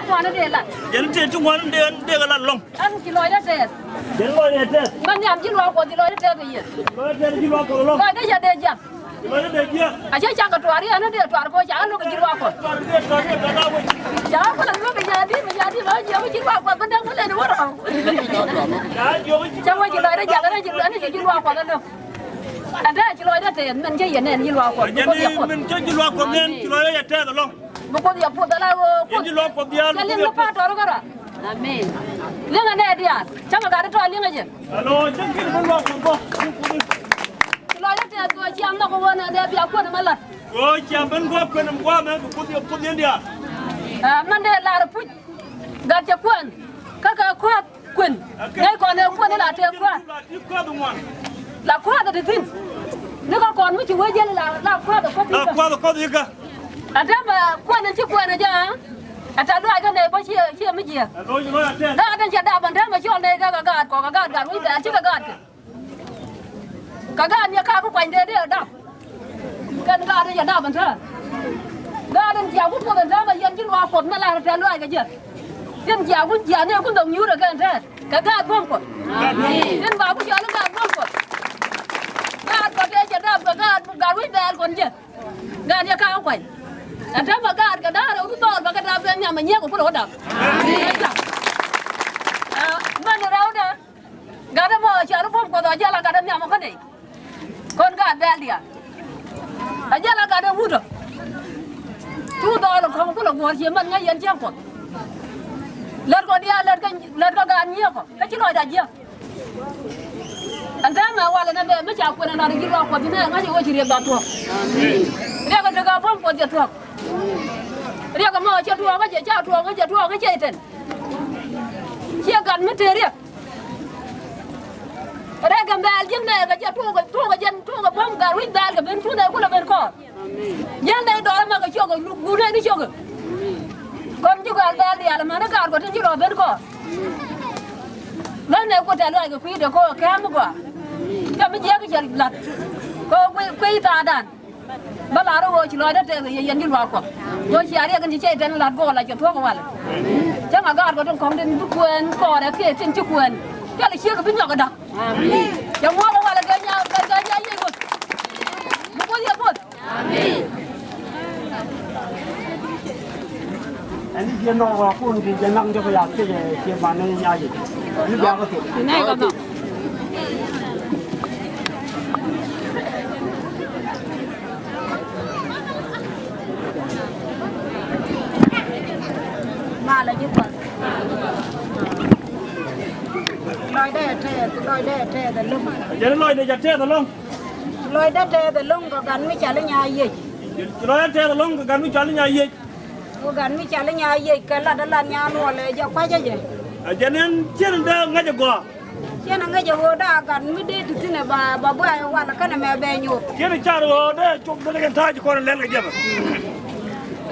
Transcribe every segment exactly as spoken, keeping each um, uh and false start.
Ŋuan dee lat. Yɛn tëë ti ŋuan dee, dee kɛ lat lɔŋ. Ɛn ci lɔcdä tɛɛth. Yɛn lɔcdä tɛɛth. Mɛn nhiam ji̱ luaak Kuɔth ci lɔcdä tɛɛth kɛ yɛn. Lɔcdä tɛɛth ji̱ luaak Kuɔth lɔŋ. Lɔcdä cɛ dee jiath. Lɔcdä dee jiath. A cä cak kɛ tuaar yɛn dee tuaar kɔ ca lo̱k kɛ ji̱ luaak Kuɔth. Tuaar dee tuaar dee tuaar dee wec. Ca kɔ la lo̱k kɛ jiath di̱t mɛ ca di̱t mɛ jiath ji̱ luaak Kuɔth bä dee mɛ lɛn wä rɔw. Ca jiath wec. Ca wec ci lɔcdä jiath ɛn ci, ɛn ci ji̱ luaak Kuɔth lo̱k. Ɛn dee ci lɔcdä tɛɛth mɛn cä yɛn nɛn ji̱ luaak Kuɔth. Bi Kuoth yɛ Kuoth. Mɛn cä ji̱ luaak Kuɔth nɛn ci lɔcdä yɛ tɛɛth ɛlɔ̱ŋ. Bi Kuoth yɛ puɔth ala ɣöö Kuoth. Yɛn ji̱ luaak Kuɔth diaal. Cɛ liŋ ni pa̱a̱t tɔ̱rä kärɔa. Amen. Liŋ anɛ diaal. Cäŋ ɛ gat tɔ̱ liŋ ɛ jɛ. Ɛlɔ cäŋ ki̱n bi luaak Kuɔth bä. Ci lɔcdä tɛɛth kɛ ciaŋ nhɔk ɣöö nɛ dee bia kuän ɛmɛ la̱t. Ɣöö ciaŋ ben gua̱a̱k kuän ɛmɛ gua̱a̱k mɛ bi Kuoth yɛ puɔth yɛn diaal. Ɛ mɛn dee lar puc. Gat cɛ kuän. Kä kɛ kua̱th. Kuën. Nɛy kɔn ɛ kuën ila tëë kua̱th. La kua̱th ɛ ti thi̱n. Ni kä kɔn mi ci wee jiɛl ila la kua̱th ɛ kua̱th ikä. La kua̱th ɛ kua̱th ikä. Ɛ tɛmɛ kuën in ci kuën ɛ jɛ. Ɛ tɛ̈th luaac kä nɛy bä ciɛ, ciɛ mi jiääk. Ɛ lo̱c, lo̱c ɛ tɛ̈th. Kä ɛ tɛn cɛ dap ɛn tɛmɛ cɔl nɛy kä kɛ gaat kɔ, kɛ gaat, gaat wi̱c bɛɛl cikɛ gaat kɛ. Kɛ gaat ni ɛ ka̱a̱k kä kuany dee dee dap. Kɛn gaat in cɛ dap ɛn tɛ̈th. Gaat in ciɛ wut Kuoth ɛn tɛmɛ yɛn ji̱ luaak Kuɔth mi lar ɛ tɛ̈th luaac kɛ jɛ. Tin jiaak wun jiaak ni kun dɔ̱ŋ nyuur ɛ kɛn tɛɛt kɛ gaat buɔ̱m Kuɔth. Amen. Tin ba ku cɔl i̱ gaat buɔ̱m Kuɔth. Gaat Kuɔth tëë cɛ dap kɛ gaat, gaat wi̱c bɛɛl kɔn jɛ. Gaat yɛ ka̱a̱k kuany. Ɛ tɛmɛ gaat kɛ da̱a̱r ɛ wut dhɔɔl bɛ kɛ dap kɛ nhiam ɛ nyiɛk ɛ kulɛ wä dap. Amen. Ɛ, mɛn rɛwdɛ. Gat ɛmɔ cɔal i̱ buɔ̱m Kuɔth ɔ jɛ la gat ɛ nhiam ɔ kä nɛy. Kɔn gaat bɛɛl diaal. A jɛ la gat ɛ wut ɔ. Cu dhɔɔl ɔ kɔ̱ŋ kulɛ guɔ̱ɔ̱r cie mɛn ŋäc yɛn cäŋ Kuɔth. Lät kɔ diaal lät kä, lät kä gaat nyiëëk ɔ kä ci lɔcda jiäk. Ɛn täämɛ walɛ nɛ bɛ mi ca kuɛn ɛn lat ji̱ luaak Kuɔth nɛ ŋäc ɛ wec ci riɛk ba thuɔ̱k. Riɛk ɛ tekɛ buɔ̱m Kuɔth jɛ thuɔ̱k. Riɛk ɛmɔ cɛ tuɔɔk kä jɛ ca tuɔɔk kä jɛ tuɔɔk kä cɛ tɛn. Ciɛ gat mi te riɛk. Rɛk kɛ bɛɛl ji̱n nɛ kɛ jɛ tuɔɔk, tuɔɔk kɛ jɛn tuɔɔk kɛ buɔ̱m gat wi̱c bɛɛl kɛ ben cu nɛ kulɛ ben kɔɔr. Ji̱n nɛ dɔɔr ɛmɛ kɛ ciök kɛ luk guur nɛ ni ciök kɛ. Kɔn ji̱ gɔal bɛɛl diaal ɛmɛ ni gaat kɔ tin ji̱ rɔ ben kɔɔr. Lɔ̱n nɛ ku tɛ̈th luaac kɛ kui̱dɛ kɛ ɣöö kɛ̈m mi gɔaa. Kɛ mi jiääk kɛ cɛ la̱t kɛ ɣöö kui̱, kui̱ thaardan. Bä lar ɣöö ci lɔcdä tɛɛth kɛ yɛ yɛn ji̱ luaak Kuɔth. Ɣöö cia riɛk in ci cɛy tɛn la̱t go̱o̱l a cɛ thuɔ̱k walɛ. Cäŋ a gaat kɔ tin kɔ̱ŋ tin bi kuɛɛn kɔɔrɛ kiɛ tin ci kuɛɛn. Thilɛ ciek bi nyɔk ɛ da̱k. Amen. Cɛ ŋuɔ̱k ɛ walɛ kɛ nya, kɛ, kɛ nya yiëë Kuoth. Bi Kuoth yɛ puɔth. Amen. Ɛn ni jiɛn nɔ wa kun ti jɛ naŋ jɛ kɛ ya kecɛ ciɛ man ni nya yiëë. Ni bia kɛ thok. Ni nɛ kɛ bä. Malɛ ji̱ Kuɔth. Lɔcdä tɛɛth, lɔcdä tɛɛth ɛlɔ̱ŋ. Jɛn lɔcdä jɛ tɛɛth ɛlɔ̱ŋ. Lɔcdä tɛɛth ɛlɔ̱ŋ kɛ gat mi cal i̱ Nyayiëc. Lɔcdä tɛɛth ɛlɔ̱ŋ kɛ gat mi cal i̱ Nyayiëc. Kɛ gat mi cal i̱ Nyayiëc kɛ lat ɛ lat Nyanuɔl ɛ jɛ kua̱cä jɛ. Ɛ jɛn ɛn cien dee ŋäc ɛ gɔaa. Cien ɛ ŋäc ɛ ɣöö da̱a̱ gat mi dee ti thi̱n ɛ ba, ba buay ɛ wal ɛ kɛnɛ mɛ bɛ nyuɔth. Cien ɛ car ɣöö dee cop dee kɛn ta̱a̱ ci kɔn ɛ lɛl kɛ jɛmɛ.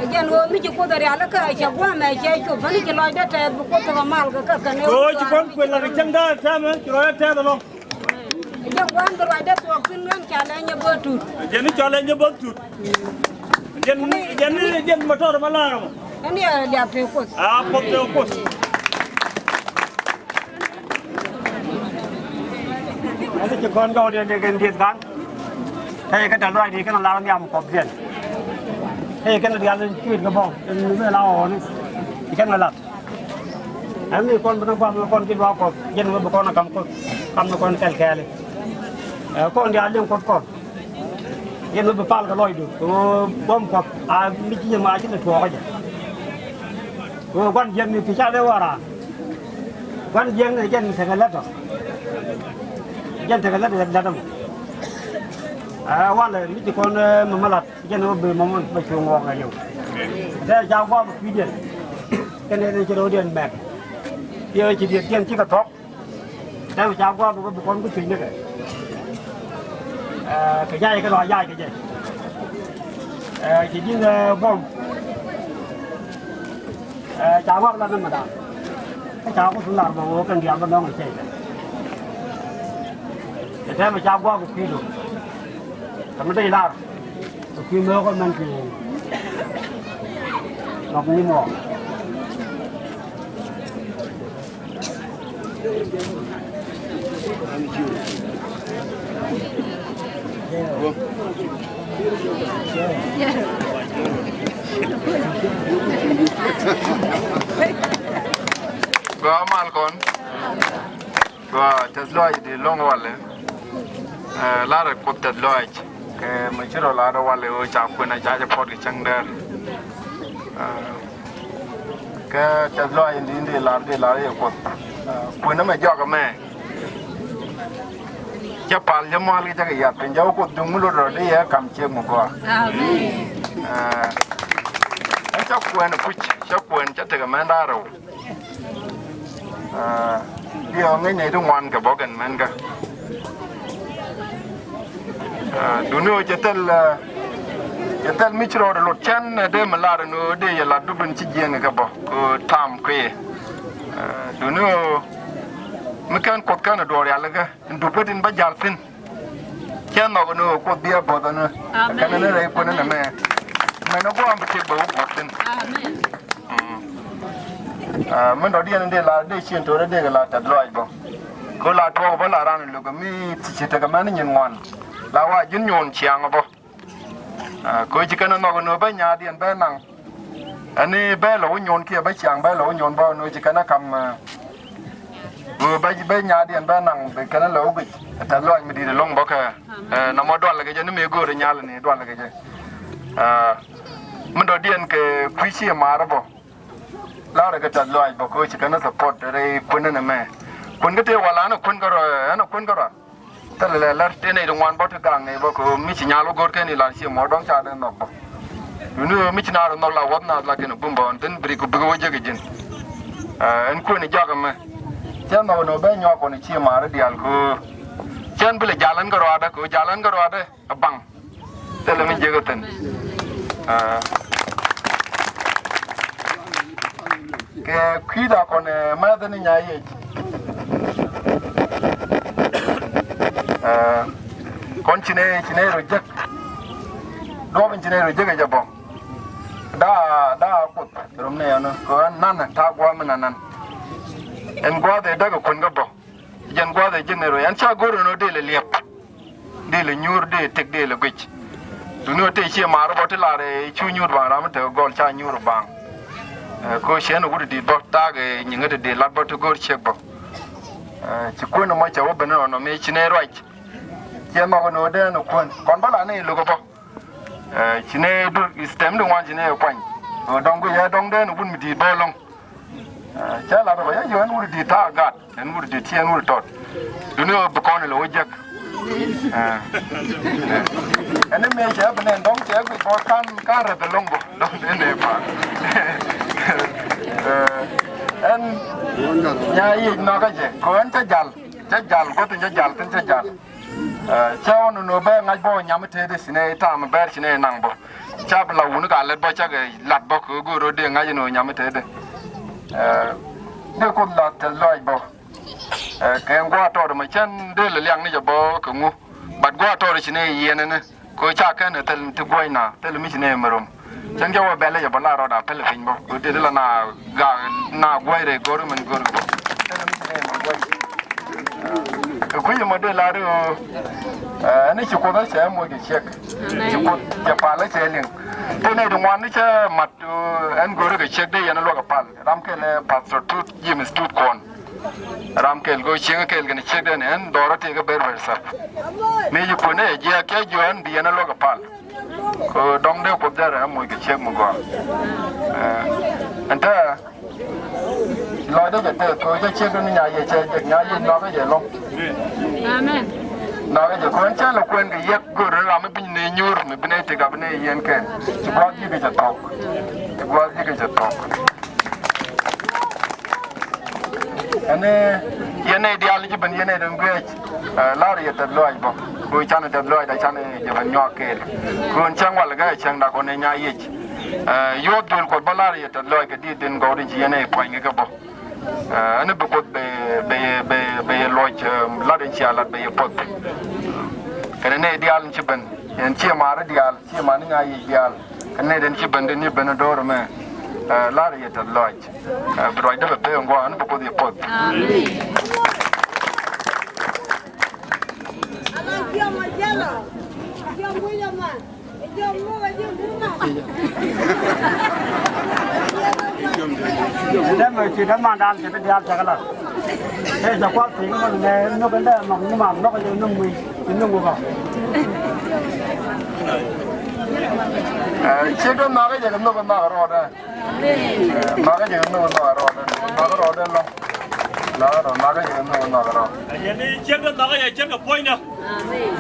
Ɛ jɛn ɣöö mi ci Kuoth ɛ rial ɛ kä ɛ cɛ gua̱a̱mɛ cɛ cop bä ni ci lɔcdä tɛɛth bi Kuoth thok ɛ mal kɛ kä kɛn ɛ ɣöö ci kɔn kuël ɛ cäŋ da̱a̱ tɛmɛ ci lɔcdä tɛɛth ɛlɔ̱ŋ. Jɛ gua̱n bi ruacdä thuɔ̱k thi̱n ɣän ca lɛ nyɛ bä tut. Jɛn i̱ ca lɛ nyɛ bä tut. Jɛn, jɛn, jɛn mɔtɔr ma la̱r mɔ. Ɛn yɛ liap te Kuoth. A Kuoth te Kuoth. Ɛn i̱ ci kɔn gɔw diɛn dee kɛn dieth kan. Ɛ yɛ kɛn tɛ luac di kɛn lar nhiam kɔp diɛn. Ɛ yɛ kɛn diaal in cuit kɛ bɔŋ in mi la ɣɔɔni. Ci kɛn kɛ lat. Ɛn ni kɔn bi ni guam ni kɔn ji̱ luaak Kuɔth, jɛn wä bi kɔn a kam Kuoth, kam ni kɔn kɛl kɛɛli. Ɛ, kɔn diaal liŋ Kuoth kɔn. Jɛn wä bi pal kɛ lɔcdu, kɛ ɣöö buɔ̱m Kuɔth a mi ci jɛ ma ci ni tuɔɔk jɛ. Kɛ ɣöö gua̱n jiäkni ti ca lɛ wä raan. Gua̱n jiäkni jɛn tekɛ lät ɔ. Jɛn tekɛ lät, lät ɛmɔ. Ɛ, walɛ mi ci kɔn, ɛ, mɛ mɛ lat. Jɛn ɣöö ben mɔmɔn bɛ cuŋ ɣɔk ɛ liw. Tɛ ca gua̱a̱p kui̱diɛn. Kɛn ɛ ci ro̱o̱diɛn mɛk. Piɛ ci diet kiɛn cikɛ thɔk. Tɛ ca gua̱a̱p bɛ bi kɔn ku cuc nikɛ. Ɛ, kɛ ja̱a̱c kɛ lɔ ja̱a̱c kɛ jɛ. Ɛ, ci ji̱n, ɛ, buɔ̱m. Ɛ, ca wak la ni mɛ da̱a̱n. Kä ca ku thuŋ lar bä ɣöö kɛn diaal bä nɔŋ ɛ cɛy kɛ. Kɛ tɛmɛ ca gua̱a̱k kɛ kui̱du. Kɛ mi dee lar. Kɛ kui̱ mëë kɔ mɛn ti. Nɔk ni mɔ. Gɔaa mal kɔn. Gɔaa, tɛth lɔaac di lo̱ŋ walɛ. Ɛ, larɛ Kuoth tɛth lɔaac. Kɛ mi ci rɔ lar walɛ ɣöö ca kuën a ca jɛ puɔt kɛ cäŋ dɛr. Ɛ, kɛ tɛth lɔaac in di, in di lar, di lar yɛ Kuoth. Ɛ, kuën ɛmɛ jɔak ɛmɛ. Cä pal, cä mual kɛ, cä kɛ yath piny, cä wä Kuoth duŋ mi lot rɔ di yɛ kam ciek mi gɔaa. Amen. Ɛ, ɛn cä kuɛn kuc, cä kuɛn, cä tekɛ mɛn da̱ŋ rɛw. Ɛ, diɛ ŋäc nɛy ti ŋuan kɛ bä kɛn mɛn kä. Ɛ, duni ɣöö cɛ thil, ɛ, cɛ thil mi ci rɔɔdɛ lot cɛn, ɛ, dee mi lar ɛn ɣöö dee yɛ lat dup in ci jiɛɛŋ kɛ bä kɛ ɣöö tam kui̱. Ɛ, duni ɣöö mi kɛn Kuoth kɛn ɛ duɔɔr rialikä in dup kä tin bä jal thi̱n. Cɛ nhɔk ni ɣöö Kuoth bia bo̱th ni. Amen. Kɛn ni rɛy kuäär ni mɛ. Mɛn ni guam bi tiek bɛ wä guɔth thi̱n. Amen. Mm. Ah, min dɔ̱diɛn in dee la dee cien to̱rɛ dee kɛ la tɛth lɔaac bä. Kɛ la tuɔɔk bä la ran luk mi ti ci tekɛ mɛn nyin ŋuan. La wa ji̱n nyuɔn ciaŋ bä. Ah, kɛ ci kɛn nhɔk ni bä nyaadiɛn bä naŋ. Ani bɛ lɔ wä nyuɔn kiɛ bä ciaŋ bɛ lɔ wä nyuɔn bä ni ci kɛn kam, ah, Ɣöö bä, bä nyaadiɛn bä naŋ bi kɛn lɛ wä guic. Tɛth lɔaac mi di̱i̱t ɛlɔ̱ŋ bä kɛ. Ɛ, na mɔ dual kɛ jɛ ni mëë go̱o̱rɛ nyal ni dual kɛ jɛ. Ɛ, mi dɔ̱diɛn kɛ kui̱ ci maarä bä. Larɛ kɛ tɛth lɔaac bä kɛ ɣöö ci kɛn support rɛy kuën ni mɛ. Kuën kä tëë wala ɛn kuën kärɔa, ɛn kuën kärɔa. Thilɛ lɛ lär tëë nɛy ti ŋuan bä ti gaŋ nɛy bä kɛ ɣöö mi ci nyal wä go̱o̱r kɛn i̱ lar ci mɔ dɔ̱ŋ ca dee nhɔk bä. Duni ɣöö mi ci naar nhɔk la wäth naath la kɛn bum bä ɣɔn thi̱n bi ri ku bikɛ wä jek i̱ ji̱n. Ɛ, ɛn kuën i̱ jak ɛmɛ. Cä nhɔk ni wä ben nyuak kɔn i̱ ci maarä diaal kɛ ɣöö cɛn bi lɛ jal ɛn kärɔadä kɛ ɣöö jal ɛn kärɔadä ɛ baŋ. Thilɛ mi jek ɛ thi̱n. Ɛ. Kɛ kui̱da kɔn, ɛ, mɛth ni Nyayiëc. Ɛ, kɔn ci nɛ, ci nɛ rɔ jek. Duɔ̱ɔ̱p in ci nɛ rɔ jek ɛ jɛ bɔ. Daa, daa Kuoth rom nɛ yɔn kɛ ɣän nan ta̱a̱ gua̱a̱th mi nan nan. Ɛn gua̱a̱th ɛ däk ɛ kuën kä bɔ. Jɛn gua̱a̱th ɛ ji̱n ɛ rɔ yɛn ca go̱r ɛn ɣöö dee lɛ liɛp. Dee lɛ nyuur, dee tëk, dee lɛ guic. Duni ɣöö tëë ciɛ maarä bä ti lar ɛ cu nyuur baŋ ram mi te gɔl ca nyuur baŋ. Ɛ, ko ciɛn wut di̱i̱t bä ta̱a̱ kɛ nyiŋä ti dee lat bä ti go̱o̱r ciek bä. Ɛ, ci kuën mɔ cɛ wä ben nɔnɔ mi ci nɛ ruac. Ciɛ nhɔk ni wä dee ni kuën kɔn bä la ni lokä bä. Ɛ, ci nɛ dur is tɛm di ŋuan ci nɛ kuany. Ɛ, dɔŋ guic ɛ dɔŋ dee ni wut mi di̱i̱t bä lɔŋ. Ɛ, cä lat bä yɛ ji̱ ɛn wut di̱i̱t ta̱a̱ gat, ɛn wut di̱i̱t ci ɛn wut tɔt. Duni ɣöö bi kɔn ilɛ wä jek. Ɛ, ɛn ni mëë cɛ bi nɛn dɔ̱ŋ cɛ bi bɔt ka̱n, ka̱n rɛth ɛlɔ̱ŋ bä dɔ̱ŋ dee nɛ pa̱a̱n. Ɛ, ɛn Nyayiëc nhɔakä jɛ kɛ ɣän cä jal, cä jal gua̱th in cä jal thi̱n cä jal. Ɛ, cä ɣɔn nɔ bɛ ŋa̱c bä nyam i̱ tëëdɛ ci nɛ i̱ ta̱a̱m i̱ bɛr ci nɛ i̱ naŋ bä. Ca bi la wuni ka lɛt bä cakɛ lat bä kɛ go̱o̱r rɔ dee ŋa̱c inɔ nyam i̱ tëëdɛ. Ɛ, dee Kuoth la tɛth lɔaac bä. Ɛ, kɛ gua̱a̱th tɔɔt mɛ cɛn dee lɛ liak ni jɛ bä kɛ ŋu. But gua̱a̱th tɔɔt ci nɛ yiɛn ni. Kɛ ca kɛn ɛ thil ti guɔ̱c na thil mi ci nɛ mɛ rom. Cɛn jɛ wä bɛl jɛ bä la rɔɔd a pɛl piny bä. Kɛ dee la na gak na guɔ̱c rɛ go̱r mɛn go̱r kɛ bä. Thil mi ci nɛ mɛ guɔ̱c. Kɛ kui̱ mɔ dee la ri ɣöö, ɛ, ni ci Kuoth a cɛ moc kɛ ciek. Amen. Ci Kuoth cɛ pal a cɛ liŋ. Tëë nɛy ti ŋuan ni cɛ mat, ɛ, ɛn go̱o̱ri kɛ ciek dee yɛn luäk kɛ pal. Ram kɛl ɛ Pastor Tut, James Tut Kuɔn. Ram kɛl go̱o̱r cieŋ kɛl kɛn ciek dee ni ɛn dhɔr a tëë kɛ ber ber thäp. Mi ci kuën ɛ jiɛk kɛ jiɔn bi yɛn luäk kɛ pal. Kɛ dɔŋ dee Kuoth dee rɛ moc kɛ ciek mi gɔaa. Ɛ, ɛn tɛ Lɔcdä jɛ tɛth kɛ ɣöö cä ciek ni Nyayiëc cɛ jek Nyayiëc nhɔakä jɛ lɔ̱ŋ. Amen. Nhɔakä jɛ kɛ ɣöö ɛn cä lɛ kuɛn kɛ yɛk go̱o̱r ni ram mi bi nɛ nyuur mi bi nɛ tëk a bi nɛ yiɛn kɛn. Ci gua̱a̱th ji̱ kɛ cɛ thɔk. Ci gua̱a̱th ji̱ kɛ cɛ thɔk. Ɛn yɛn nɛy diaal ni ci ben yɛn nɛy den guiɛc. Ɛ, la̱r yɛ tɛth lɔaac bä. Kɛ ɣöö canɛ tɛth lɔaacda canɛ jɛ ben nyuak kɛɛl. Kɛ ɣöö ɛn cäŋ walɛ gɛ cäŋda kɔn ɛ Nyayiëc. Ɛ, yuɔth duël Kuɔth bä la̱r yɛ tɛth lɔaac kɛ diit den gɔw den ci yɛn ɛ pua̱ny kɛ kɛ bä. Ɛ, ɛn bi Kuoth bɛ, bɛ, bɛ, bɛ yɛ luɔc, ɛ, lat in cia lat bɛ yɛ puɔth. Kɛnɛ nɛy diaal in ci ben, ɛn ciɛ maarä diaal, ciɛ maarä Nyayiëc diaal. Kɛnɛ nɛy den ci ben, den ci ben do̱r mɛ, ɛ, la̱r yɛ tɛth lɔaac. Ɛ, bi ruacdä bɛ pek in gua̱a̱, ɛn bi Kuoth yɛ puɔth. Amen. Dee mɛ ci dee mandan cɛ bi diaal cɛ kɛ la. Ɛ cɛ kuak thi̱i̱ŋ mɔ nɛ nhök in dee nhɔk ni mam nhɔk in dee nhök wi̱i̱ in nhök wä kɔ. Ɛ, ciek dee nhɔk in dee nhök in nhɔk rɔɔdɛ. Ɛ, nhɔk in dee nhök in nhɔk rɔɔdɛ. Nhɔk rɔɔdɛ lɔ. Nhɔk rɔɔdɛ, nhɔk in dee nhök in nhɔk rɔɔdɛ. Ɛ, yɛn ni ciek dee nhɔk in dee ciek kɛ puɔ̱nydɛ. Amen.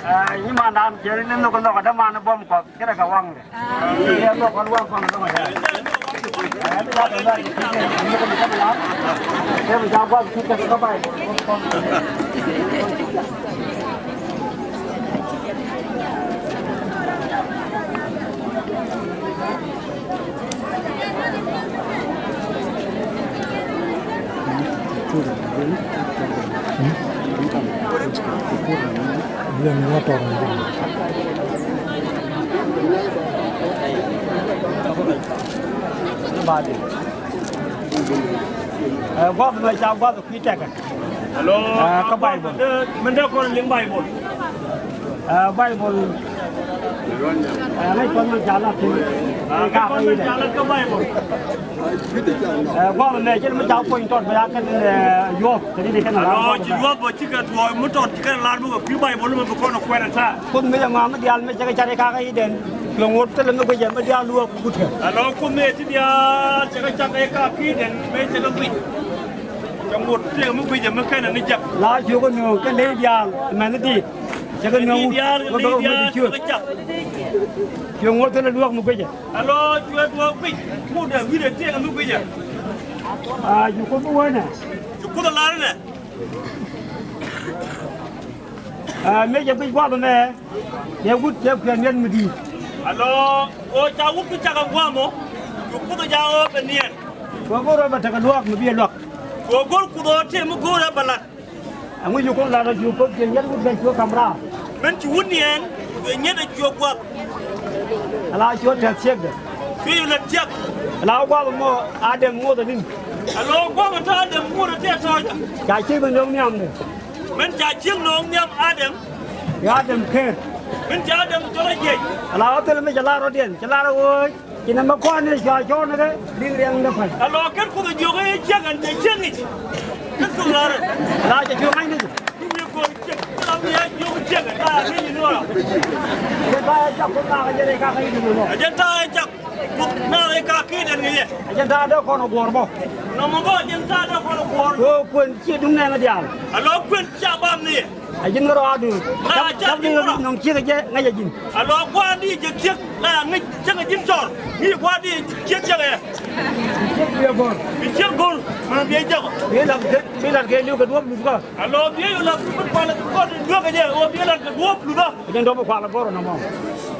Ɛ, nyimandan, ciɛ ni nhök in nhɔk däman ni buɔ̱m Kuɔth, ce̱tkɛ waŋdɛ. Ɛ, nhök in waŋ kɔn in nhɔk ɛ. Ɛ, bi la kɛ la, ɛ, bi la kɛ la. Ɛ, bi la kɛ la. Ɛ, gua̱th mɛ ca gua̱th kui̱ tɛkɛ. Hello. Ɛ, kä Baibol. Min te kɔn liŋ Baibol. Ɛ, Baibol. Ɛ, ŋäc kɔn mɛ ca lat thi̱n. Ɛ, ŋäc kɔn mɛ ca lat kä Baibol. Ɛ, gua̱th mɛ cin mi ca puɔ̱ny tɔt bɛ ya kɛn, ɛ, yuɔth. Kɛn ni kɛn. Hello, ci yuɔth bä cikɛ tuɔɔk mi tɔt cikɛ lar mi kɛ kui̱ Baibol mi bi kɔn kuɛn ɛ ta̱a̱. Kuoth mi jɛ ŋɔam mi diaal mi cɛ kɛ car i̱ kakä i̱ dɛn. Cuɛ ŋot thilɛ mi guicɛ mi diaal luɔk gutkɛ. Hello, Kuoth mi ti diaal cɛ kɛ cak i̱ kakä i̱ dɛn mi cɛ kɛ guic. Cɛ ŋot tëë mi guic ɛmɛ kɛnɛ ni jak. La cuɛ kɛ nööŋ kɛ nɛy diaal mɛn ni diit. Cɛ kɛ nööŋ wut kɛ bä kɛ wut cuɛ. Cuɛ ŋot thilɛ luɔk mi guicɛ. Alo, cuɛ duɔɔk guic. Ŋot ɛ wi̱cdɛ tëë mi guicɛ. A, cu Kuoth bi wee nɛ. Cu Kuoth ɛ lar nɛ. A, mëë cɛ guic gua̱a̱th ɛmɛ. Cɛ wut cɛ kuɛn niɛn mi di̱i̱t. Alo, ɣöö ca wut kä cakɛ gua̱a̱mɔ, cu Kuoth ɛ jaa ɣöö bɛ niɛn. Kɛ go̱o̱r ɛ bɛ tekɛ luaak mi bi ɛ luak. Kɛ go̱o̱r Kuoth ɣöö tëë mi go̱o̱r ɛ bɛ lat. Ɛŋu cu Kuoth lat ɔ cu Kuoth cɛ nyɛt wut bɛ cuɛ ka̱m raar. Min ci wut niɛn, cuɛ nyɛt ɛ cuɛ gua̱a̱th. Ala cuɛ tɛth ciekdɛ. Cuɛ yɛ lät ciek. Ala gua̱a̱th ɛmɔ Adam ŋoth ɛ ni̱n. Alo gua̱a̱th ɛ tɔ̱ Adam ŋoth ɛ tëë tɔ̱ɔ̱cä. Ca ciek bɛ nöŋ nhiamdɛ. Min ca ciek nööŋ nhiam Adam. Ɛ Adam ker. Min ca Adam cɔl a jiɛc. Ala ɣä thilɛ mi cɛ lar rɔ̱diɛn, cɛ lar ɛ ɣööc. Ci nɛmɛ kɔn ni cua cɔɔn ni kɛ liŋ riɛŋdɛ päl. Ala kɛn Kuoth ɛ jiök i̱ ciek ɛn cɛ ciek ŋic. Kɛn Kuoth lar. Ala cɛ cu ŋa̱cni. Cu wi̱i̱ kɔn ciek. Ala mi a jiök ciek ɛ ka ŋic ni wala. Cɛ ka ɛ cak Kuoth naak ɛ jɛ rɛy kakä i̱ ni nɔ. Ɛ jɛn ta̱a̱ ɛ cak. Kuoth naak ɛ ka̱ki̱n ɛn ŋi̱i̱cɛ. Ɛ jɛn ta̱a̱ dee kɔn ɛ guɔ̱ɔ̱r bä. Nɔmɔ bä ɛ jɛn ta̱a̱ dee kɔn ɛ guɔ̱ɔ̱r. Ɣöö kuën ciɛ duŋ nɛɛni diaal. Alo kuën ca bam ni yɛ. Ɛ ji̱n kä rɔaadu. La ca ji̱n rɔa. Nɔŋ ciek ɛ jɛ ŋäc ɛ ji̱n. Alo gua̱a̱r di jɛ ciek la ŋäc ciek ɛ ji̱n cɔr. Ŋi̱i̱c gua̱a̱r di ciek ciek ɛ. Ciek biɛ go̱r. Bi ciek go̱r. Mɛ biɛ jɛ kɔ. Bi lat kɛ, bi lat kɛ li̱w kɛ duɔ̱ɔ̱p luth kä. Alo biɛ yu lat kɛ duɔ̱ɔ̱p luth kä. Ɛ jɛn dɔ̱p kual ɛ gɔr nɔmɔ.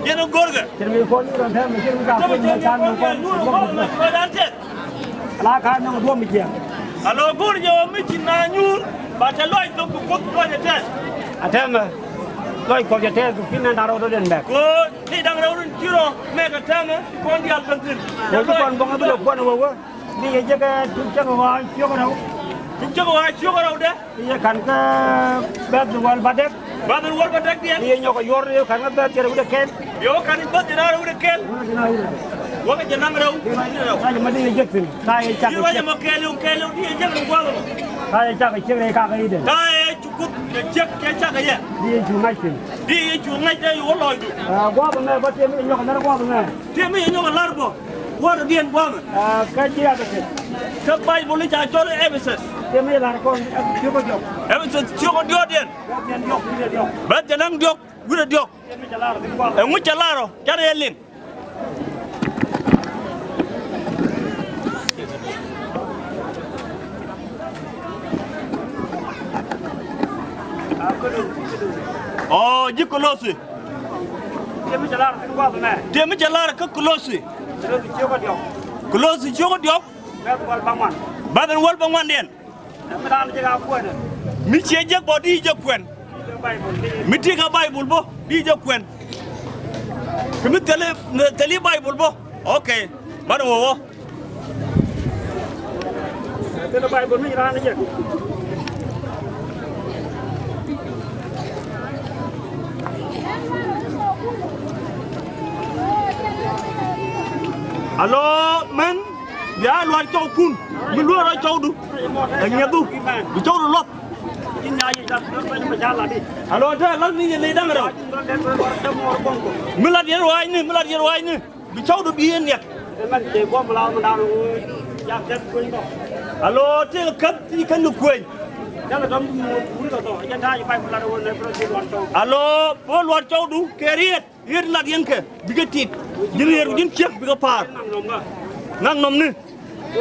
Jɛn ɛ go̱rkɛ. Jɛn mi kuɔn ni rɔn tɛm mi cir mi ka kuɔn ni kan ni kuɔn ni kuɔn ni kuɔn. Ala ka ni duɔm mi jiɛn. Alo go̱r jɛ wä mi ci na nyuur ba tɛ lɔc thok bi Kuoth lɔc ɛ tɛth. A tɛmɛ lɔc Kuɔth jɛ tɛth bi pin nɛn da̱ŋ rɛw rɔ den mɛk. Ko ni da̱ŋ rɛw rɔ ci rɔ mɛk a tɛmɛ kɔn diaal ben thin. Ko ci kɔn bɔŋ bi lɛ kuɔn wä wä. Bi yɛ jek ɛ tuk cäŋ ɣɔaa ciök rɛw. Tuk cäŋ ɣɔaa ciök rɛw dɛ. Bi yɛ ka̱n kä bɛ̈th wäl bädäk. Bäth wäl bädäk diɛn. Bi yɛ nyɔk ɛ yuɔr yɛ ka̱n kä bɛ̈th cɛ rɛw dee kɛl. Yɛ wä ka̱n bäth cɛ rɛw dee kɛl. Wä kɛ jɛ naŋ rɛw. Ta̱a̱ jɛ ma di yɛ jek thi̱n. Ta̱a̱ yɛ cak kɛ ciek. Ta̱a̱ yɛ cak kɛ ciek rɛy kakä i̱ den. Ta̱a̱ yɛ cu Kuoth kɛ ciek kɛ cak kɛ yɛ. Di yɛ cu ŋa̱c thi̱n. Di yɛ cu ŋa̱c dee yɛ wä lɔcdu. Ɛ, gua̱a̱th ɛmɛ bä tiɛm i̱ nyɔk ɛ lar gua̱a̱th ɛmɛ. Tiɛm i̱ nyɔk ɛ lar bä. Gua̱a̱th ɛ diɛn gua̱a̱th ɛmɛ. Ɛ, kä jiath ɛ kɛ. Kä Baibol i̱ ca cɔl i̱ Ephesus. Tiɛm i̱ lar kɔn, ɛ, ciök ɛ diɔ̱k. Ephesus ciök ɛ diɔ̱k diɛn. Bɛ̈th jɛ naŋ diɔ̱k, wi̱cdɛ diɔ̱k. Ɛŋu cɛ lar ɔ? Canɛ yɛ liŋ. Ji̱ Kolothi. Tiɛm mi cɛ lar kä Kolothi. Kolothi ciökä diɔ̱k. Kolothi ciökä diɔ̱k. Bɛth wäl bäŋuan. Bɛth wäl bäŋuandiɛn. Mi raan jɛ ka kuɛn. Mi ciɛ jek bä di jɛ kuɛn. Mi ti ka Baibul bä di jɛ kuɛn. Kɛ mi thil, thil i̱ Baibul bä. Ok. Banɛ wä wä. Kɛnɛ Baibul mi raan jɛ. Alo, mɛn bia lua̱r cɔwkun mi lua̱r rɔ cɔwdu. Ɛ ŋiɛthu bi cɔwdu luɔth. Alo, te lath ni yɛ ley da̱ŋ rɛw. Mi lat yɛn ruaacni, mi lat yɛn ruaacni. Bi cɔwdu bi yɛn niɛk. Alo, tëëkɛ käth ti kän ni kuëny. Alo, bä lua̱r cɔwdu kɛ riet, riet lat yɛn kɛ bikɛ tit. Ji̱n riet ku ji̱n ciek bikɛ pa̱a̱r. Ŋak nɔmni. Kɛ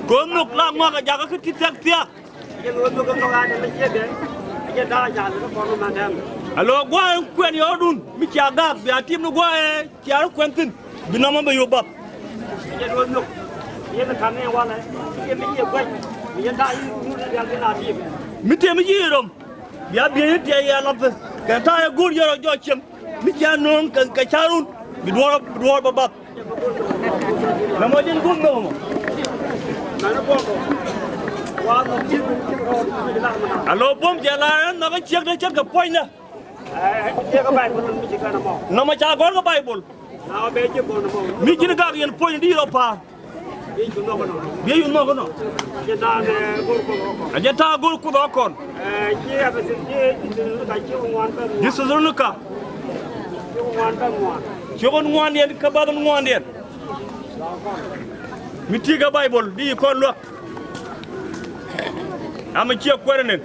ɣöö nhök la ŋɔak ɛ jakä kä ti thia̱k thia̱k. Alo, gua̱a̱ in kuɛn yɔɔdun mi cia gaak bia tim ni gua̱a̱ ɛ cia rɔ kuɛn thi̱n bi nɔmɔ bɛ yop bap. Mi tëë mi yiëë röm bia bieyni tiɛɛc yɛ lath kɛ ta̱a̱ yɛ go̱o̱r yɛ rɔ jɔɔc cieŋ mi cia nööŋ kɛ, kɛ ca̱run bi duɔ̱ɔ̱r, bi duɔ̱ɔ̱r bä bap. Nɔmɔ ji̱n guŋ nɔmɔ. Alo, buɔ̱m cɛ la ɛn nhɔk kä ciek dee ce̱tkɛ puɔ̱nydä. Nɔmɔ ca gɔ̱r kä Baibul. Mi ji̱n gak yɛn puɔ̱ny di rɔ pa̱a̱r. Biɛ yuth nhɔk inɔ. A jɛ ta̱a̱ go̱r Kuoth ɣä kɔn. Ji̱ Thɛthalonika. Ciökɛ ŋuandiɛn kä bäth ŋuandiɛn. Mi ti̱i̱ kä Baibul di kɔn luäk. Amɛ ciɛ kuɛrɛ nin.